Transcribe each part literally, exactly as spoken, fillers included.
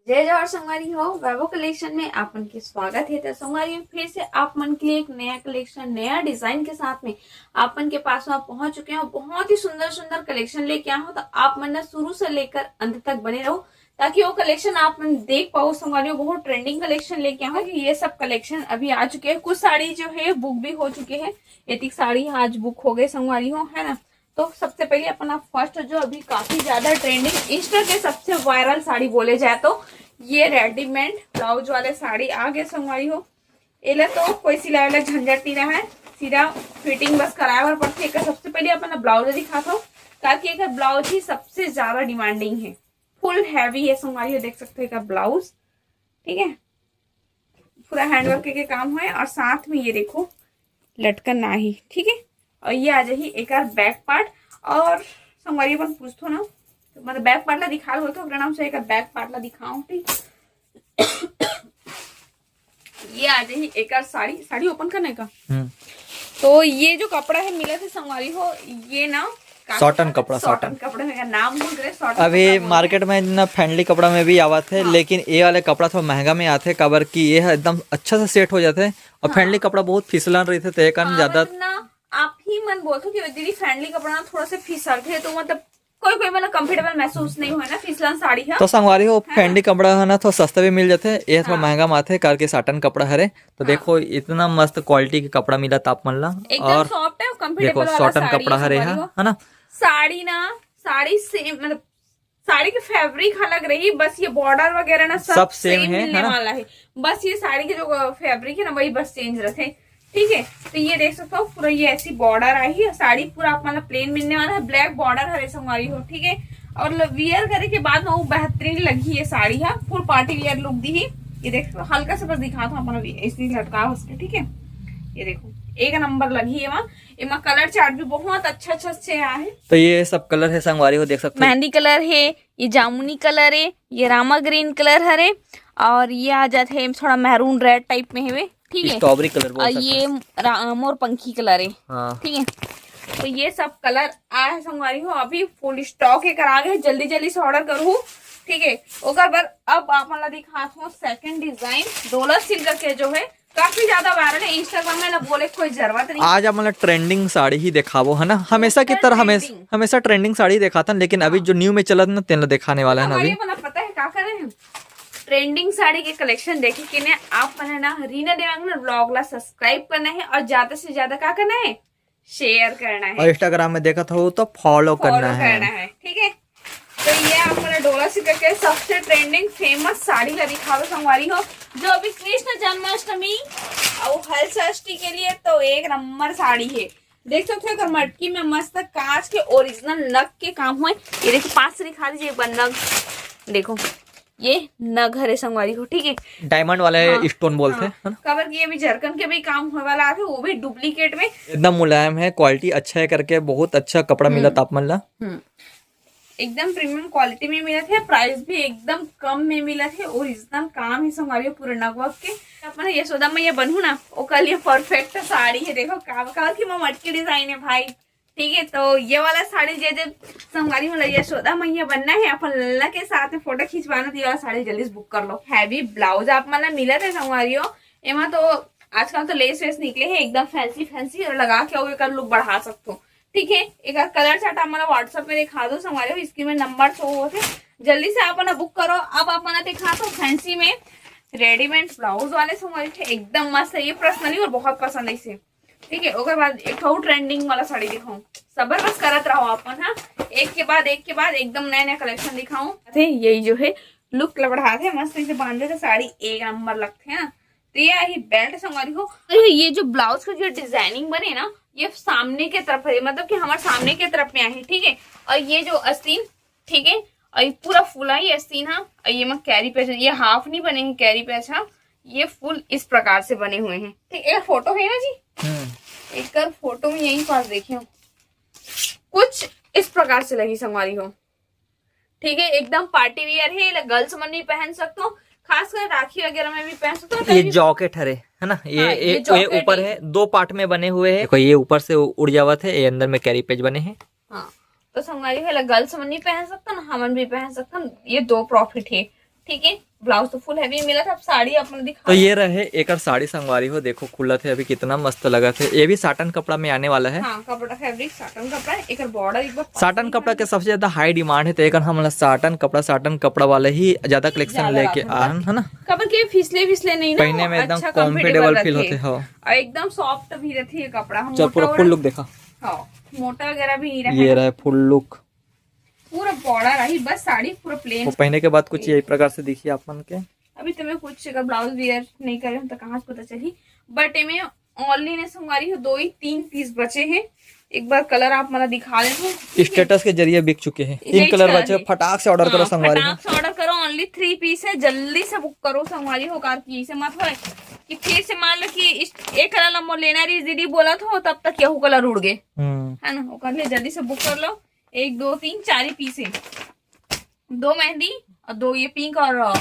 जय जोहार संगवारी हो, वैभव कलेक्शन में आप मन के स्वागत है। तो संगवारी हो, फिर से आप मन के लिए एक नया कलेक्शन, नया डिजाइन के साथ में आप मन के पास में पहुंच चुके हैं। बहुत ही सुंदर सुंदर कलेक्शन लेके आया हूँ, तो आप मन ना शुरू से लेकर अंत तक बने रहो, ताकि वो कलेक्शन आप मन देख पाओ। संगवारी हो, बहुत ट्रेंडिंग कलेक्शन लेके आया हूँ। ये सब कलेक्शन अभी आ चुके हैं। कुछ साड़ी जो है बुक भी हो चुके हैं। ये तक साड़ी आज बुक हो गए संगवारी हो, है ना। तो सबसे पहले अपना फर्स्ट जो अभी काफी ज्यादा ट्रेंडिंग, इंस्टा के सबसे वायरल साड़ी बोले जाए तो, ये रेडीमेड ब्लाउज वाले साड़ी आ गए संगवारी हो। एला तो कोई सिलाई वाला झंझट नहीं रहा है, सीधा फिटिंग बस कराए बर पड़थे। एकर सबसे पहले अपन ब्लाउज दिखात हो, ताकि एकर ब्लाउज ही सबसे ज्यादा डिमांडिंग है। फुल हैवी है संगवारी हो, देख सकते हो एकर ब्लाउज, ठीक है, पूरा हैंडवर्क के काम है। और साथ में ये देखो लटकन ना ही, ठीक है। और ये आ जाही एकर बैक पार्ट। और संगवारी अपन पूछथो ना, तो मतलब बैक पार्ट ला दिखा लो, तो ओकरे नाम से एकर बैक पार्ट ला दिखाओ, ठीक। ये आ जाही एकर साड़ी, साड़ी ओपन करने का। हम्म। तो ये जो कपड़ा है मिला थे संगवारी हो, ये ना काफी Cotton कपड़ा, कॉटन cotton। कपड़े में, नाम भूल गए, कॉटन अभी कपड़ा बोलते मार्केट में ना फ्रेंडली कपड़ा में भी आवत है, हाँ। लेकिन ये वाले कपड़ा थोड़ा महंगा में आते, काबर कि ये ह एकदम अच्छा से सेट हो जाते हैं। और हाँ। फ्रेंडली कपड़ा बहुत फिसलन रहिथे, ते कारण हाँ, ज्यादा मतलब ना, आप ही मन बोलथो कि दीदी फ्रेंडली कपड़ा ना थोड़ा सा फिसलथे, तो मतलब कोई कोई मतलब कंफर्टेबल महसूस नहीं होए ना फिसलन साड़ी है। तो संगवारी हो, ना? फ्रेंडली कपड़ा है ना, थोड़ा सस्ता भी मिल जाते, ये थोड़ा हाँ। महंगा में आते, करके साटन कपड़ा हरे। तो हाँ। देखो इतना मस्त क्वालिटी के कपड़ा मिला था आप मन ला। एकदम और सॉफ्ट है, देखो कंफर्टेबल वाला साटन साड़ी कपड़ा है हरे संगवारी है, हो। है ना। साड़ी ना, साड़ी सेम, मतलब साड़ी के फैब्रिक अलग रही, बस ये बॉर्डर वगैरह ना सब सब same सेम है, मिलने है ना? वाला है। बस ये साड़ी के जो फैब्रिक है ना, वही बस चेंज रहते, ठीक है। तो ये देख सकते हो, पूरा ये ऐसी बॉर्डर आई है, साड़ी पूरा आप मतलब प्लेन मिलने वाला है, ब्लैक बॉर्डर हरे संगवारी हो, ठीक है। और वियर करे के बाद में वो बेहतरीन लगी ये साड़ी है, फुल पार्टी वियर लुक दी ही। ये देख सकते हो, हल्का से बस दिखा था अपन अभी, ऐसे ही लटका उसके, ठीक है। ये देखो, एक नंबर लगी है वहाँ। एमा कलर चार्ट भी बहुत अच्छा अच्छा से आया है। तो ये सब कलर है संगवारी हो, देख सकते हो। मेहंदी कलर है, ये जामुनी कलर है, ये रामा ग्रीन कलर हरे, और ये आ जाते हैं थोड़ा मैरून रेड टाइप में हवे, ठीक है। स्ट्रॉबेरी कलर बोल और सकते ये हैं। रा- मोर पंखी कलर है, हाँ। ठीक है। तो ये सब कलर आया है संगवारी हो, अभी फुल स्टॉक एकर आ गए, जल्दी जल्दी से ऑर्डर करू, ठीक है। ओकर बाद अब आप मन ला दिखात हूँ सेकंड डिजाइन, डोला सिल्क के जो है काफी ज्यादा वायरल है इंस्टाग्राम में, ला बोले कोई जरूरत नहीं। आज आप मतलब ट्रेंडिंग साड़ी ही दिखाबो, है ना। हमेशा की तरह हमेशा trending। हमेशा ट्रेंडिंग साड़ी दिखाथन, लेकिन अभी जो न्यू में चलत ना, तेन ला दिखाने वाला है ना हमारे अभी। मतलब पता है का करे हैं, ट्रेंडिंग साड़ी के कलेक्शन देखे के ने आप मन ना रीना देवांगना ब्लॉग ला सब्सक्राइब करना है और ज्यादा से ज्यादा का करना है, शेयर करना है, और इंस्टाग्राम में देखत हो तो फॉलो करना फॉलो है। करना है, ठीक है। तो ये आप मन डोला सिल्क के सबसे ट्रेंडिंग फेमस साड़ी ला दिखावे संगवारी हो, जो अभी कृष्ण जन्माष्टमी और हल षष्ठी के लिए तो एक नंबर साड़ी है। देख सकते हो एकर मटकी में मस्त कांच के ओरिजिनल नग के काम हुए। ये देखो पास से दिखा दीजिए एक बार नग, देखो ये नग हरे संगवारी हो, ठीक है। डायमंड वाले हाँ, स्टोन बोलते हैं, हाँ। है ना। काबर कि ये भी जरकन के भी काम होए वाला आथे, वो भी डुप्लीकेट में। एकदम मुलायम है, क्वालिटी अच्छा है करके बहुत अच्छा कपड़ा मिला हम्म। तापमान ला। हम्म। एकदम प्रीमियम क्वालिटी में मिलत है, प्राइस भी एकदम कम में मिलत है, ओरिजिनल काम ही संगवारी हो पूरा नगवर्क के। अपन यशोदा मैया बनहू ना, ओकर लिए परफेक्ट साड़ी है। देखो का, का की मटकी डिजाइन है भाई, ठीक है। तो ये वाला साड़ी जे जे संगवारी हो ला यशोदा मैया बनना है, अपन लल्ला के साथ में फोटो खिंचवाना, तो ये वाला साड़ी जल्दी से बुक कर लो। हैवी ब्लाउज आप मन ला मिलत है संगवारी हो, एमा तो आजकल तो लेस वेस निकले हैं एकदम फैंसी फैंसी, और लगा के वो एकर लुक बढ़ा सकते हो, ठीक है। एकर कलर चार्ट आप मन ला व्हाट्सएप में दिखा दो संगवारी हो, स्क्रीन में नंबर शो होत है, जल्दी से आप मन बुक करो। अब आप मन ला दिखा दो फैंसी में रेडीमेड ब्लाउज वाले संगवारी हो, एकदम मस्त है ये पर्सनली और बहुत पसंद है इसे, ठीक है। ओकर बाद एक ठो ट्रेंडिंग वाला साड़ी दिखाऊं, सबर बस करत रहो आप मन, हाँ, एक के बाद एक के बाद एकदम नया नया कलेक्शन दिखाऊं। अरे यही जो है लुक ला बढ़ाथे, मस्त इसे बांधे तो साड़ी एक नंबर लगथे, हाँ। तो ये आही बेल्ट संगवारी हो, अरे ये जो ब्लाउज का जो डिजाइनिंग बने ना, ये सामने के तरफ है, मतलब कि हमारे सामने के तरफ में आही, ठीक है। और ये जो अस्तीन, ठीक है, और ये पूरा फुला ही अस्तीन है, और ये में कैरी पैच, ये हाफ नहीं बने हैं कैरी पैच, हाँ, ये फुल इस प्रकार से बने हुए हैं, ठीक है। फोटो है ना जी, हम्म। एकर फोटो में यही पास देखियो, कुछ इस प्रकार से लगी संगवारी हो, ठीक है। एकदम पार्टी वियर है, गर्ल्स मन भी पहन सकते हो, खासकर राखी वगैरह में भी पहन सकते हो। ये जैकेट हरे, है ना, ये हाँ, ये ये- ये जैकेट ऊपर है। है, दो पार्ट में बने हुए हैं। देखो ये ऊपर से उड़ जावत है, ये अंदर में कैरी पैच बने हैं। हाँ, तो संगवारी हो, गर्ल्स मन भी पहन सकते हो ना, हमन भी पहन सकते हो। ये दो प्रॉफिट है, ठीक है, ब्लाउज तो फुल हैवी मिलत हे। अब साड़ी अपन दिखा तो ये रहे एकर साड़ी संगवारी हो, देखो खुलत हे अभी, कितना मस्त लगत हे। ये भी साटन कपड़ा में आने वाला है। हाँ, कपड़ा फैब्रिक साटन कपड़ा है। एकर बॉर्डर एक बार साटन कपड़ा के सबसे ज्यादा हाई डिमांड है, तो एकर हमला साटन कपड़ा, साटन कपड़ा वाला ही ज्यादा कलेक्शन ज्यादा लेके रहता है। आन, है ना? कबर के फिसले फिसले नहीं ना, पहने में एकदम अच्छा, comfortable comfortable feel रखे। होते हो। और एकदम सॉफ्ट भी रहती है कपड़ा। हम चल, मोटा पूरा वोटा फुल लुक देखा। हाँ, मोटा वगैरह भी नहीं ये रहे। रहे फुल लुक। पूरा बॉर्डर रही, बस साड़ी पूरा प्लेन। वो पहने के बाद कुछ यही प्रकार से दिखी आप मन के। अभी तो मैं कुछ अगर ब्लाउज वियर नहीं करे हूँ तो कहाँ से पता चली, बट एमे ओनली ने संगवारी हो दो ही तीन पीस बचे हैं। एक बार कलर आप मन ला दिखा देते हैं। स्टेटस के जरिए बिक चुके हैं, तीन यही कलर चला बचे, है। फटाक से ऑर्डर करो हाँ, संगवारी हो। फटाक से ऑर्डर करो, ओनली थ्री पीस है, जल्दी से बुक करो संगवारी हो, कार की इसे मत होए कि फिर से मान लो कि इस, एक कलर ला मोर लेना रही दीदी बोला था, तब तक यहू कलर उड़ गए, हम्म। है ना? ओकर लिए जल्दी से बुक कर लो। एक, दो, तीन, चार ही पीस है, दो मेहंदी और दो ये पिंक और, अ,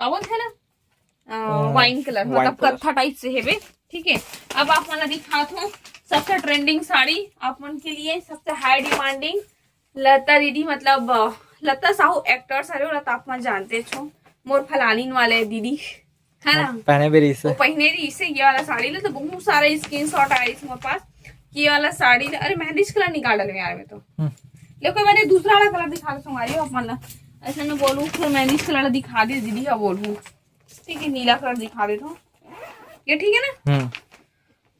का बोलते हैं ना, अ, अ, वाइन कलर, वाइन मतलब कलर। कत्था टाइप से हेबे। ठीक है, अब आप मन ला दिखात हूँ सबसे ट्रेंडिंग साड़ी आप मन के लिए, सबसे हाई डिमांडिंग। लता दीदी, मतलब, अ, लता साहू एक्टर्स हरे, ओला तो आप मन जानते छो, मोर फलानीन वाले दीदी, है ना? हाँ, पहने भी रही से। वो पहने रही से ये वाला साड़ी ला, तो बहुत सारा स्क्रीनशॉट आया इस मोर पास कि ये वाला साड़ी ला, अरे मेहंदी कलर निकाल डाले यार मैं तो। हम्म। लेकिन मैंने दूसरा वाला कलर दिखा दे संगवारी हो आप मन ला। ऐसे मैं बोलूँ फिर मेहंदी कलर दिखा दे दीदी, क्या बोलूँ, ठीक है, नीला कलर दिखा दे तो ये ठीक है ना? हम्म।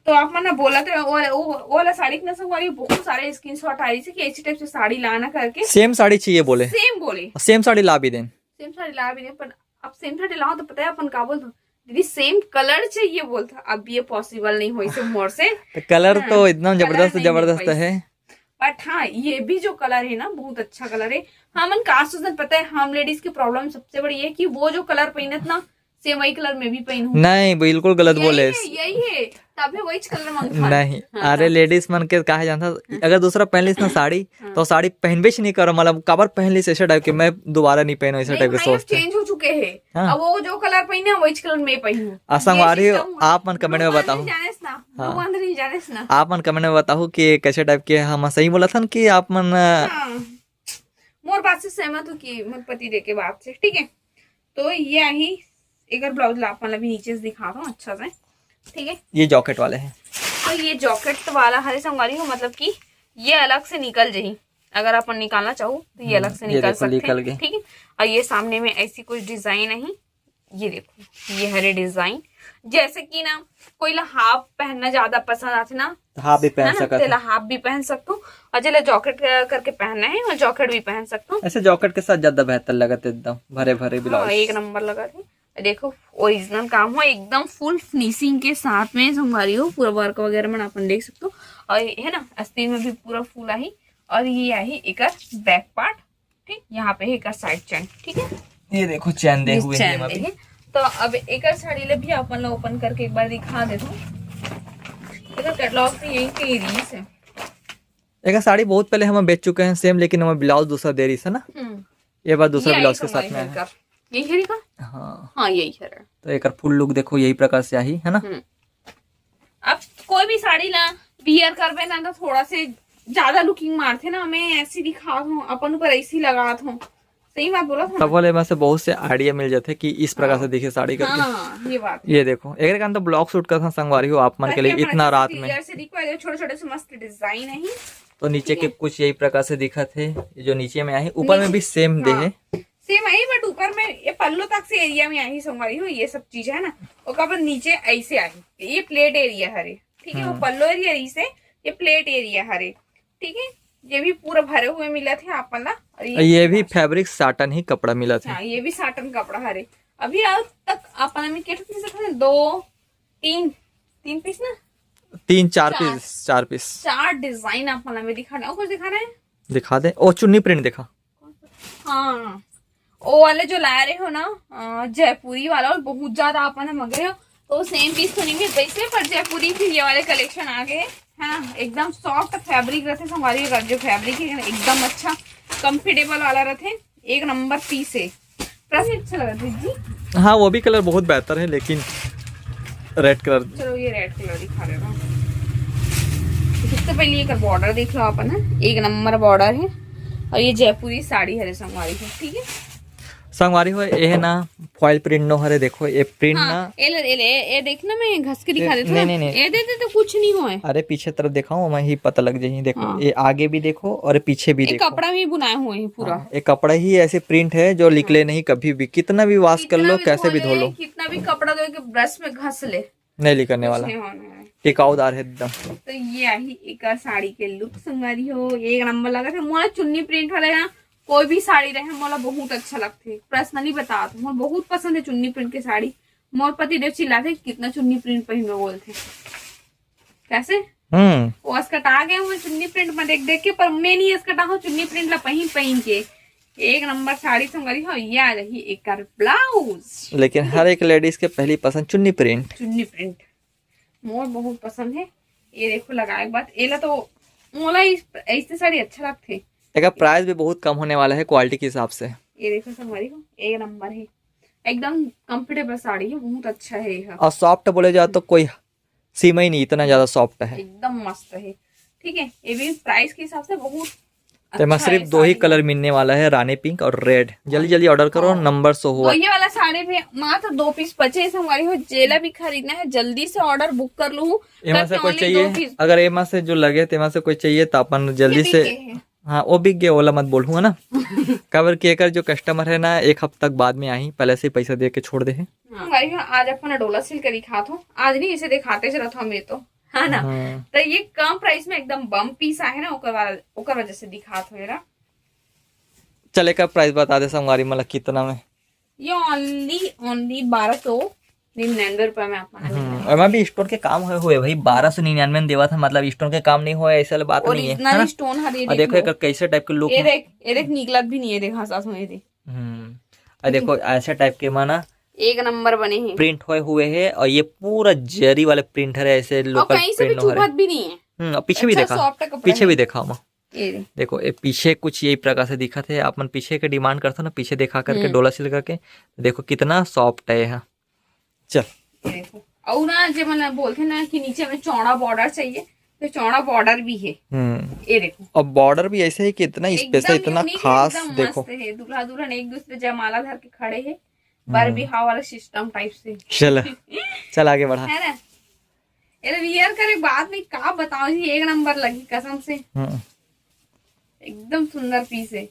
तो आप मन ना बोला तो वो, वो, वो वाला साड़ी के ना संगवारी बहुत सारे स्क्रीनशॉट आ रही थी कि ऐसी टाइप से साड़ी लाना करके। सेम साड़ी चाहिए बोले। सेम बोले। सेम साड़ी ला भी देन। सेम साड़ी ला भी देन, पर अब सेम साड़ी लाओ तो पता है अपन का बोलते, दीदी सेम कलर चाहिए बोलता। अब ये पॉसिबल नहीं हो इसे मोर से। तो कलर हाँ, तो एकदम कलर जबरदस्त, नहीं मिल जबरदस्त पाई। है। बट हाँ, ये भी जो कलर है ना, बहुत अच्छा कलर है। हाँ, मन का सोचन पता है, हम लेडीज की प्रॉब्लम सबसे बड़ी है कि वो जो कलर पहनत ना, सेम वही कलर में भी पहनूं। नहीं, बिल्कुल गलत यही बोले। है, यही है, तभी वही कलर मांगता। नहीं, हाँ, अरे हाँ। लेडीज मन के कहा जानता, हाँ। अगर दूसरा पहन लिस ना साड़ी, हाँ। तो साड़ी पहनबे से नहीं करो, मतलब काबर पहन लिस ऐसे टाइप के, मैं दोबारा नहीं पहनूं ऐसे नहीं टाइप के भाई, अब सोचते। चेंज हो चुके हैं। हाँ। अब वो जो कलर पहने हैं, वही कलर में पहनूं। आ, ये संगवारी हो, सिस्टम हुआ। आप मन कमेंट में वो बताओ। नहीं जाने से ना, हाँ। वो अंदर नहीं जाने से ना। आप मन कमेंट में बताओ कि कैसे टाइप के हम सही बोला था ना कि आप मन, हाँ। मोर बात से सहमत हो कि मोर पति देव के बात से, ठीक है। तो ये आही, एकर ब्लाउज ला अपन अभी नीचे से दिखा दो अच्छा से, ठीक है। ये जैकेट वाले हैं। तो ये जैकेट वाला हरे संगवारी हो, मतलब कि ये अलग से निकल जाही, अगर अपन निकालना चाहो तो ये हम्म, अलग से ये निकल देखो, सकते निकल हैं, गए। ठीक है। और ये सामने में ऐसी कुछ डिजाइन है, ये देखो, ये हरे डिजाइन, जैसे कि ना कोई ला हाफ पहनना ज्यादा पसंद आथे ना, तो हाफ भी पहन है ना, सकत तेला है। हाफ भी पहन सकथो, और जेला जैकेट करके पहनना है, और जैकेट भी पहन सकथो। ऐसे जैकेट के साथ ज्यादा बेहतर लगत है, एकदम भरे भरे हाँ, ब्लाउज। एक नंबर लगत है। देखो, ओरिजिनल काम हो, एकदम फुल फिनिशिंग के साथ में संगवारी हो, पूरा वर्क वगैरह में अपन देख सकथो। और ये है ना, आस्तीन में भी पूरा फुल आही, और ये आही एकर बैक पार्ट, ठीक, यहाँ पे है एकर साइड चेन, ठीक है। ये देखो चेन दे ये हुए हैं चेन यहाँ दे पे। है। तो अब एकर साड़ी ले भी अपन लोग ओपन करके एक बार दिखा देते हैं। एकर कैटलॉग में यही पे रही है। एकर साड़ी बहुत पहले हम बेच चुके हैं सेम, लेकिन हम ब्लाउज दूसरा दे रही है ना। हम्म। ये बार दूसरा ये आई ब्लाउज के साथ संगवारी में है। एकर। यही है का? हाँ। हाँ, यही है। तो एकर फुल लुक देखो, यही प्रकार से आही, है ना? हम्म। अब कोई भी साड़ी ला वियर करबे ना, तो थोड़ा से ज्यादा लुकिंग मारथे ना, मैं ऐसी दिखात हूँ, अपन ऊपर ऐसी लगात हूँ। सही बात बोला था ना? तब वाले में से बहुत से आइडिया मिल जाते कि इस प्रकार हाँ। से दिखे साड़ी करके। हाँ, ये बात है। ये देखो, एक अंदर ब्लॉक सूट का था संगवारी हो आप मन के लिए ताकि अपन इतना ऐसे रात में। क्लियर से दिखो, ये छोटे छोटे से मस्त डिजाइन है। तो नीचे ठीक के है। कुछ यही प्रकार से दिखत है, ये जो नीचे में आही, ऊपर में नीचे भी सेम दे हाँ। है। सेम है, बट ऊपर में ये पल्लू तक से एरिया में आही संगवारी हो, ये सब चीज है ना, ओकर बाद नीचे ऐसे आही, ये प्लेट एरिया हरे, ठीक है, वो हाँ। पल्लू एरिया इसे, ये प्लेट एरिया हरे, ठीक है, ये भी पूरा भरे हुए मिलत हे आप मन ला। और ये भी फैब्रिक साटन ही कपड़ा मिलत हे। हाँ, ये भी साटन कपड़ा हरे। अभी आज तक आप मन ला मैं कितने पीस रखे हैं? दो, तीन, तीन पीस ना? तीन, चार चार। पीस, चार पीस। चार डिजाइन आप मन ला मैं दिखा रहे हैं। और कुछ दिखा रहे हैं? दिखा दे। ओ, चुन्नी प्रिंट दिखा। हाँ, वो वाले जो ला रहे हो ना, अ, जयपुरी वाला, और बहुत ज्यादा आप मन मंगे हो, तो सेम पीस तो नहीं मिल पाई से, पर जयपुरी फिर ये वाले कलेक्शन आ गए, है ना? एकदम सॉफ्ट फैब्रिक रहते संगवारी, अगर जो फैब्रिक है एकदम अच्छा कंफर्टेबल वाला रहते, एक नंबर पीस है। प्लस अच्छा लगा दीदी। हाँ, वो भी कलर बहुत बेहतर है, लेकिन रेड कलर। चलो, ये रेड कलर दिखा रहे हो। सबसे पहले एकर बॉर्डर देख लो आप, है ना, एक नंबर बॉर्डर है। और ये जयपुरी साड़ी हरे संगवारी है, ठीक है। संगवारी हो, ये है ना फॉइल प्रिंट नो हरे। देखो ये प्रिंट हाँ, ना, ये ले, ये ले, ये देख ना, मैं घस के दिखा देता नहीं, नहीं, नहीं। ये दे दे तो कुछ नहीं होए। अरे पीछे तरफ दिखाओ, मैं ही पता लग जाही। देखो हाँ। ये आगे भी देखो और पीछे भी ये देखो। कपड़ा में ही बुनाए हुए हैं पूरा। हाँ, ये कपड़ा ही ऐसे प्रिंट है जो निकले हाँ। नहीं कभी भी, कितना भी वॉश कर लो, कैसे भी धो लो, कितना भी कपड़ा धो के ब्रश में घस ले, नहीं निकलने वाला, टिकाऊदार है एकदम। तो ये आही एक साड़ी के लुक संगवारी हो, एक नंबर लगा था। मोला चुन्नी प्रिंट वाला ना कोई भी साड़ी रहे मोला बहुत अच्छा लगथे, पर्सनली बता तो मोला बहुत पसंद है चुन्नी प्रिंट के साड़ी। मोर पति देव चिल्लाथे कितना चुन्नी प्रिंट पहन बोलथे। कैसे हम्म वो असकटा गए हुए चुन्नी प्रिंट में देख देख के, पर मैं नहीं असकटा हूँ चुन्नी प्रिंट ला पहन पहन के। एक नंबर साड़ी संगवारी हो, ये आ रही एक ब्लाउज। लेकिन हर एक लेडीज के पहली पसंद चुन्नी प्रिंट। चुन्नी प्रिंट मोर बहुत पसंद है। ये देखो लगाए के बाद एला तो मोला ऐसे साड़ी अच्छा लगथे। एकर प्राइस भी बहुत कम होने वाला है क्वालिटी के हिसाब से। ये देखो संगवारी हो, एक नंबर है, एकदम कंफर्टेबल साड़ी है, बहुत अच्छा है ये। और सॉफ्ट बोले जाए तो कोई सीमा ही नहीं, इतना ज्यादा सॉफ्ट है, एकदम मस्त है। ठीक है, ये भी प्राइस के हिसाब से बहुत तो मैं सिर्फ दो ही कलर मिलने वाला है, रानी पिंक और रेड। जल्दी जल्दी ऑर्डर करो, नंबर शो हुआ। ये वाला साड़ी भी मात्र दो पीस बचे हैं संगवारी हो, जेला भी खरीदना है जल्दी से ऑर्डर बुक कर लूँ। एमा से कोई चाहिए, अगर एमा से जो लगे तो एमा से कोई चाहिए तो अपन जल्दी से हाँ वो बिक गए, ओला मत बोलूँ है ना। काबर कि एकर जो कस्टमर है ना, एक हफ्ता बाद में आही, पहले से ही पैसा दे के छोड़ दे है। हाँ। भाई हाँ, आज अपन डोला सिल के दिखात हो, आज नहीं इसे दिखाते रहता हूँ मैं तो, है ना। हाँ। तो ये कम प्राइस में एकदम बम पीस आहे ना, ओकर वाला, ओकर वजह से दिखात हो ना। चल एकर प्राइस बता दे संगवारी, मतलब कितना में? ये ओनली ओनली बारह सौ निन्यानवे रुपए में अपन हम्म, एमा भी स्टोन के काम हुए हुए भाई, बारह सौ निन्यानवे में देवा था, मतलब स्टोन के काम नहीं हुआ, ऐसा बात नहीं है, है ना? स्टोन हर ये और देखो एकर कैसे टाइप के लुक, ये देख, ये देख निकलत भी नहीं है, देख हाँ सास में ये देख। हम्म, और देखो ऐसे टाइप के माना एक नंबर बने हैं, प्रिंट हुए हुए है, और ये पूरा जरी वाले प्रिंट है, ऐसे लोकल कहीं से भी चुभत भी नहीं है। हम्म, पीछे भी अच्छा, देखा, पीछे भी देखा मैं। देखो ये पीछे कुछ यही प्रकार से दिखत है, आप मन पीछे के डिमांड करथो ना, पीछे दिखा करके हम्म। डोला सिल करके देखो कितना सॉफ्ट है यहाँ। चल अउ ना जे मन बोलथे ना कि नीचे में चौड़ा बॉर्डर चाहिए, तो चौड़ा बॉर्डर भी है। हम्म। ये देखो अब बॉर्डर भी ऐसे है कि इतना स्पेशल, इतना खास। देखो दूल्हा दुल्हन एक दूसरे जयमाला धर के खड़े है, बर हम्म। बिहाव वाला सिस्टम टाइप से। चल चल आगे बढ़ा, है ना? ये वियर करे बाद में का बताओ जी, एक नंबर लगी कसम से। हम्म। एकदम सुंदर पीस है।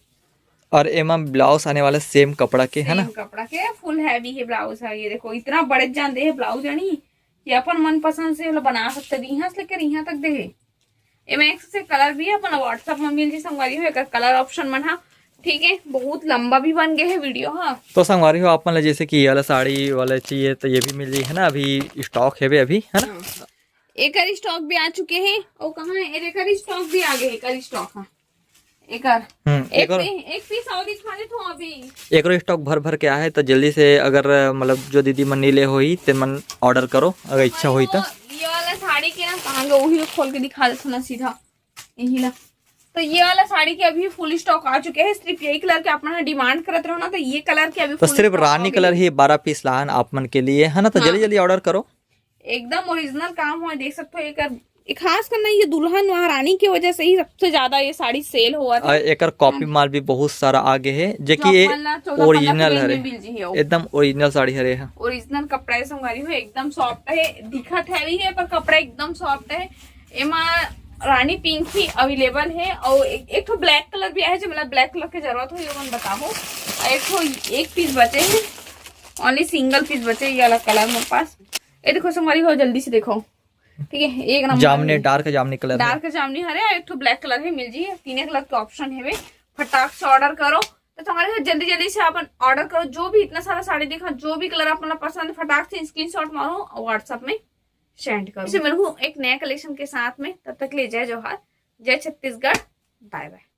और एमा ब्लाउज आने वाला सेम कपड़ा के है ना, कपड़ा के फुल हैवी है ब्लाउज है। ये देखो इतना बड़े जान दे है ब्लाउज जानी कि अपन मन पसंद से बना सकते, यहाँ से लेकर यहाँ तक दे। एमा एक से कलर भी है, अपन WhatsApp में मिल जी संगवारी हो, एक कलर ऑप्शन मन हा। ठीक है, बहुत लंबा भी बन गए है वीडियो। हाँ तो संगवारी हो, आप मन जैसे कि ये वाला साड़ी वाला चाहिए तो ये भी मिल जी है ना, अभी स्टॉक है भी अभी, है ना। हाँ। एकर स्टॉक भी आ चुके हैं। ओ कहाँ है? एकर स्टॉक भी आ गए, एकर स्टॉक। हाँ एकर हम्म, एक, एकर, पी, एक पीस और दिखा दे तो अभी। एकरो स्टॉक भर भर के आहे, तो जल्दी से अगर मतलब जो दीदी मन नीले होई ते मन ऑर्डर करो अगर इच्छा होई तो। ये वाला साड़ी के ना कहाँ गए, वही खोल के दिखा देते ना सीधा यही ना। तो ये वाला साड़ी के अभी फुल स्टॉक आ चुके हैं, सिर्फ यही कलर के अपना डिमांड करत रहो ना, तो ये कलर के अभी तो सिर्फ रानी कलर ही बारह पीस लान आप मन के लिए है ना, तो हाँ। जल्दी जल्दी ऑर्डर करो। एकदम ओरिजिनल काम हुआ, देख सकते हो। एक खास करना ये दुल्हन महारानी की वजह से ही सबसे ज्यादा ये साड़ी सेल हुआ था। और एकर कॉपी माल भी बहुत सारा आगे है, जो कि ये ओरिजिनल हरे, एकदम ओरिजिनल साड़ी हरे है। ओरिजिनल कपड़ा है संगवारी हो, एकदम सॉफ्ट है, दिखत है भी है पर कपड़ा एकदम सॉफ्ट है। एमा रानी पिंक ही अवेलेबल है और एक, एक ठो ब्लैक कलर भी है, जो मतलब ब्लैक कलर की जरूरत हो ये मन बताओ। एक ठो एक पीस बचे है, ओनली सिंगल पीस बचे ये वाला कलर मेरे पास। ये देखो संगवारी हो, जल्दी से देखो, ठीक है, एक नंबर जामनी, डार्क जामनी कलर, डार्क जामनी हरे, एक ठो ब्लैक कलर है, मिल जी, तीन कलर के ऑप्शन है। फटाक से ऑर्डर करो। तो हमारे साथ जल्दी जल्दी से अपन ऑर्डर करो, जो भी इतना सारा साड़ी देखा, जो भी कलर आप मतलब पसंद, फटाक से स्क्रीनशॉट मारो और WhatsApp में सेंड करो। इसे मिलूँ एक नया कलेक्शन के साथ में, तब तक के लिए जय जोहार, जय छत्तीसगढ़, बाय बाय।